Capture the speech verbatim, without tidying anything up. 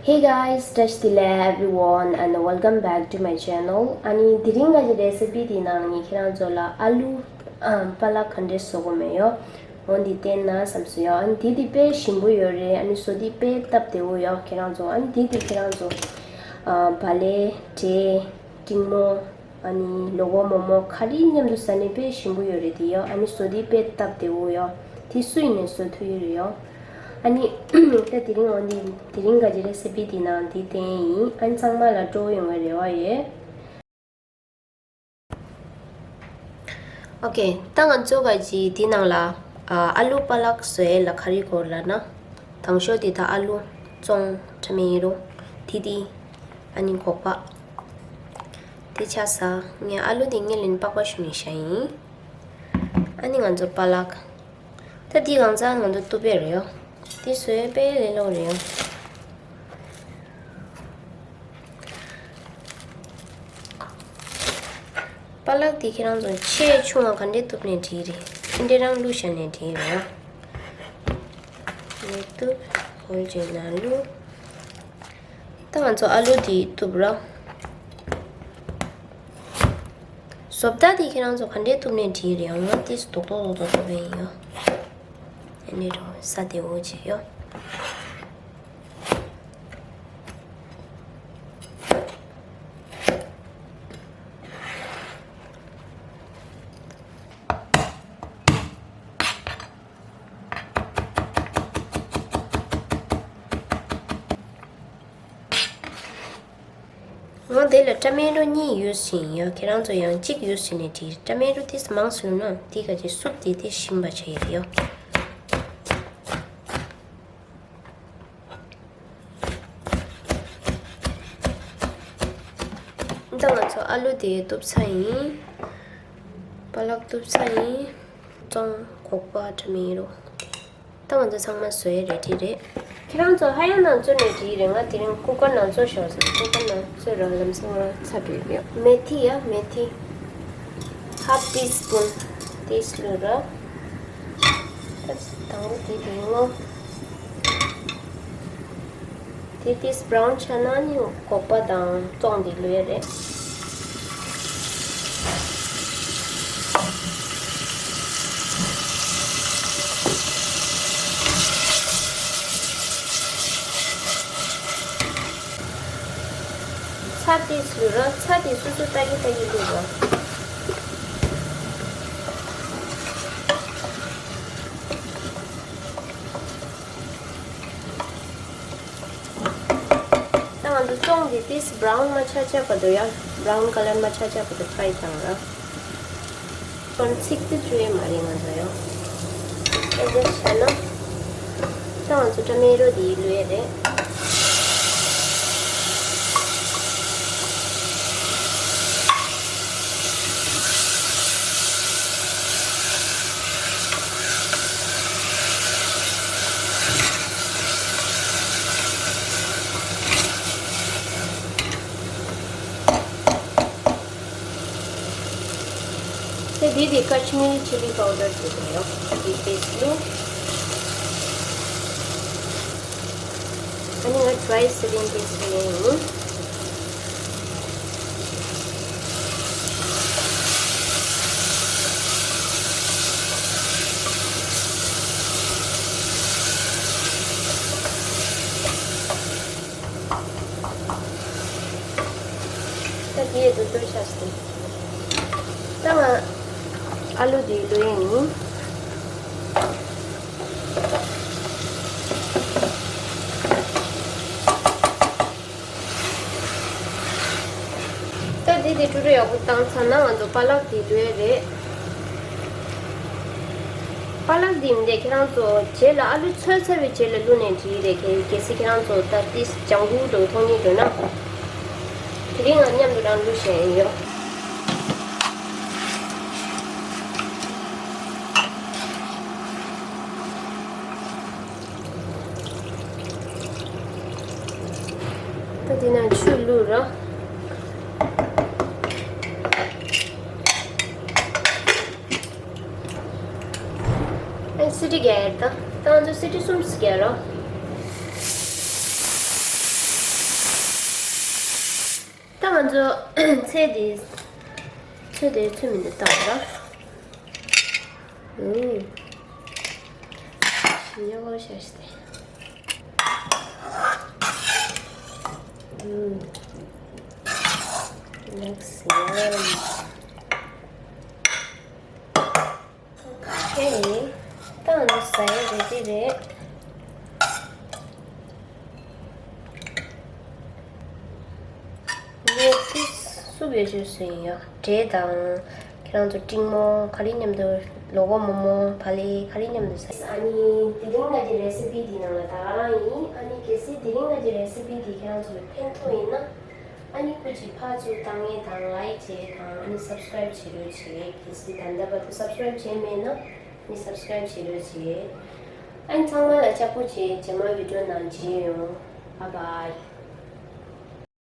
Hey guys, བཀྲ་ཤིས་བདེ་ལེགས་everyone and welcome back to my channel. ཨ་ནི་དེ་རིང་ང་གི་རེ་སི་པི་དེའི་ནང་ངས་ཁྱེད་རང་ཚོ་ལ་ཨ་ལུ་ཨམ་པ་ལག་ག་འདྲས་བཟོ་དགོས་མེད་ཡོད། འོ་འདི་བསྟན་ན་བསམ་སོང་ཡོད། ཨ་ནི་དེ་དེ་དཔེ་ཞིམ་པོ་ཡོད་རེད། ཨ་ནི་བཟོ་དེ་དཔེ་སྟབས་བདེ་བོ་ཡོད་ཁྱེད་རང་ཚོ། ཨ་ནི་དེ་དེ་ཁྱེད་རང་ཚོ་ཨ་བག་ལེབ་ཊེ་འབྲིང་མོ། ཨ་ནི་ལོ་གོ་མོག་མོག་ག་རེ་མཉམ་དུ་ཟ་ནས་དཔེ་ཞིམ་པོ་ཡོད་རེད་དེ་ཡོ། ཨ་ནི་བཟོ་དེ་དཔེ་སྟབས་བདེ་བོ་ཡོ། དེ་སུ་ཡིན་ནས་བཟོ་ཐུབ་ཡོད་རེད་ཡོ། ཨ་ནི་ད་དེ་རིང་འོ་འདི་དེ་རིང་ག་ཅི་རེ་སི་པི་དེ་ནང་དེ་བསྟན་ཡིན། ཨ་ནི་ཚང་མ་ལ་སྤྲོ་བོ་ཡོང་བའི་རེ་བ་ཡོད། ཨོ་ཁེ། ད་ང་ཚོ་ག་ཅི་དེ་ནང་ལ་ཨ་ཨ་ལུ་པ་ལག་བཟོ་ཡས་ལ་ག་རེ་དགོས་ལབ་ན། དང་ཤོས་དེ་ད་ཨ་ལུ་བཙོང་ཁྲ་མེ་ཡིན་རུང་དེ་དེ། ཨ་ནི་སྒོག་པ། དེ་ཆ་ས་ངས་ཨ་ལུ་དེ་ངས་ལན་པགས་པ་ཞུ་ནས་བཞག་ཡིན། ཨ་ནི་ང་ཚོ་པ་ལག་ད་འདི་གང་ཚང་ང་ཚོ་གཏུབ་པའི་རེད་ཡོ། འདི་བཟོས་པའི་ལས་སླ་པོ་རེད་ཡོ། པ་ལག་འདི་ཁྱེད་རང་ཚོ་ཆེ་ཆུང་བ་ག་འདྲས་གཏུབ་ནས་འགྲིག་རེད། འདི་འདྲས་རང་བླུགས་བཞག་ནས་འགྲིག་རེད་ཡོ། ནས་གཏུབ། འོལ་ཅིག་ནང་བླུགས། ད་ང་ཚོ་ཨ་ལུ་དེ་གཏུབ་ར། བཟོ་ལྟ་དེ་ཁྱེད་རང་ཚོ་ག་འདྲས་གཏུབ་ནས་འགྲིག་རེད། ཡང་ན་ཏིས་རྡོག་རྡོག་རྡོག་རྡོག་གཏུབ་པ་ཡིན་ཡོ། ཨ་ནི་རོ་ས་དེ་འོ་ཅིག་ཡོ། ང་དེ་ལ་ཊ་མེ་ཊོ་གཉིས་ཡོད་ཟིན་ཡོད། ཁྱེད་རང་ཚོ་ཡང་གཅིག་ཡོད་ཟིན་ནས་བྲིས། ཊ་མེ་ཊོ་དེ་མང་སུ་ལུས་ན་དེ་ག་ཅིག་སུབ་དེ་དེ་ཞིམ་པ་བྱས་ཡོད་ཡོད། ད་ང་ཚོ་ཨ་ལུ་དེ་གཏུབ་ཚར་ཡིན། པ་ལག་གཏུབ་ཚར་ཡིན། བཙོང་སྒོག་པ་ཊ་མེ་ཊོ། ད་ང་ཚོ་ཚང་མ་བཟོ་ཡས་རེ་ཌི་རེད། ཁྱེད་རང་ཚོ་ཧ་ཡང་ནང་བཙོས་ནས་བྲིས་རེད། ང་དེ་རིང་ཀུ་ཀར་ནང་བཙོས་ཤོག་ཟེར། ཀུ་ཀར་ནང་བཙོས་ར་ལམ་སང་ང་ཚ་བྲོས་ཡོད། མེ་ཐི་ཡ་མེ་ཐི། ཧབ་ཊི་སི་པུན་དེ་བླུགས་ར། ད་དང་པོ་དེ་དེ་ངོ་། དེ་ཏིས་བྷ་རའུན་ཆགས་ན་ནི་སྒོག་པ་དང་བཙོང་དེ་བླུགས་ཡས་རེད། ཚྭ་ཏིས་བླུགས་ར། ཚྭ་དེ་སོ་སོ་ལྟ་གི་ལྟ་གི་བླུགས་ར། ད་ང་ཚོ་བཙོང་དེ་ཏིས་བྷ་རའུན་མ་ཆགས་ཆགས་བར་དུ་ཡ། བྷ་རའུན་ཀ་ལར་མ་ཆགས་ཆགས་བར་དུ་ཕྲའི་བཏང་ར། ཚོན་ཚིག་ཏུ་བཅུག་ཡས་མ་རེད་ང་ཚོ་ཡ། ཨེ་འདྲ་བྱས་ན། ད་ང་ཚོ་ཊ་མེ་ཊོ་དེ་བླུགས་ཡས་རེད། དེ་དེ་དེ་ཀ་ཤི་མིར་ཆི་ལི་པའུ་ཌར་དེ་རེད་ཡོ། དེ་པེ་སི་ལུ། ཨ་ནི་ང་ཌ་རའི་སི་རིན་པེ་སི་ལེན་ཡིན། ད་དེ་ཡས་དུ་དུ་ཆགས་སོང་། ད་ང་ཨ་ལུ་དེ་བླུགས་ཡས་ཡིན། ད་འདི་དེ་ཀྲུ་ཀྲུ་ཡག་པོ་བཏང་ཚར་ན་ང་ཚོ་པ་ལག་དེ་བླུགས་ཡས་རེད། པ་ལག་འདི་མི་འདྲ་ཁྱེད་རང་ཚོ་རྗེས་ལ་ཨ་ལུ་ཚོས་ཚར་བའི་རྗེས་ལ་བླུགས་ནས་འགྲིག་རེད། གལ་གལ་སྲིད་ཁྱེད་རང་ཚོ་ད་ཏིས་ལྗང་གུ་འདྲ་བོ་མཐོང་སྙིང་འདོད་ན། དེ་རིང་ང་མཉམ་དུ་རང་བླུགས་བཞག་ཡིན་ཡོ། ད་དེ་ནང་ཆུ་བླུགས་རོགས། ཨེ་སི་ཊི་རྒྱག་ཡ་ད། ད་ང་ཚོ་སི་ཊི་གསུམ་ཙམ་རྒྱག་རོགས། ད་ང་ཚོ་ཚལ་དེ་ཚོས་དེ་ཚོས་མི་འདུག་བཏང་ར། ཨུམ། ཞི་ཉོ་གོ་ཤ་ཤི་དེ། ཨུམ། Looks yum. Okay. ད་ང་ཟ་ཡས་རེ་ཌི་རེད། ངས་ཏིས་སུབ་ཡོད་ཅོས་སུ་ཡིན་ཡོད། འབྲས་དང་། ཁྱེད་རང་ཚོ་ཀྲིང་མོ་ག་རེ་མཉམ་དུ། ལོ་གོ་མོ་མོ་བ་ལེ་ག་རེ་མཉམ་དུ་ཟ། ཨ་ནི་དེ་རིང་ང་གི་རེ་སི་པི་འདི་ནང་ལ་ད་ག་རང་ཡིན། ཨ་ནི་གལ་སྲིད་དེ་རིང་ང་གི་རེ་སི་པི་འདི་ཁྱེད་རང་ཚོ་ལ་ཕན་ཐོགས་ཡིན་ན། ཨ་ནི་སྐུ་མཁྱེན་ཕར་ཚུར་བཏང་ངེས་དང་ལའིག་བྱེད་དང་ཨ་ནི་སབ་སི་ཀ་རའིབ་བྱེད་རོགས་བྱེད། གལ་སྲིད་ད་ལྟ་བར་དུ་སབ་སི་ཀ་རའིབ་བྱས་མེད་ན་ཨ་ནི་སབ་སི་ཀ་རའིབ་བྱེད་རོགས་བྱེད། ཨ་ནི་ཚང་མ་ལ་ལྕགས་པོ་བྱེད། རྗེས་མ་བི་ཌི་ཡོ་ནང་མཇལ་ཡོང་། Bye bye.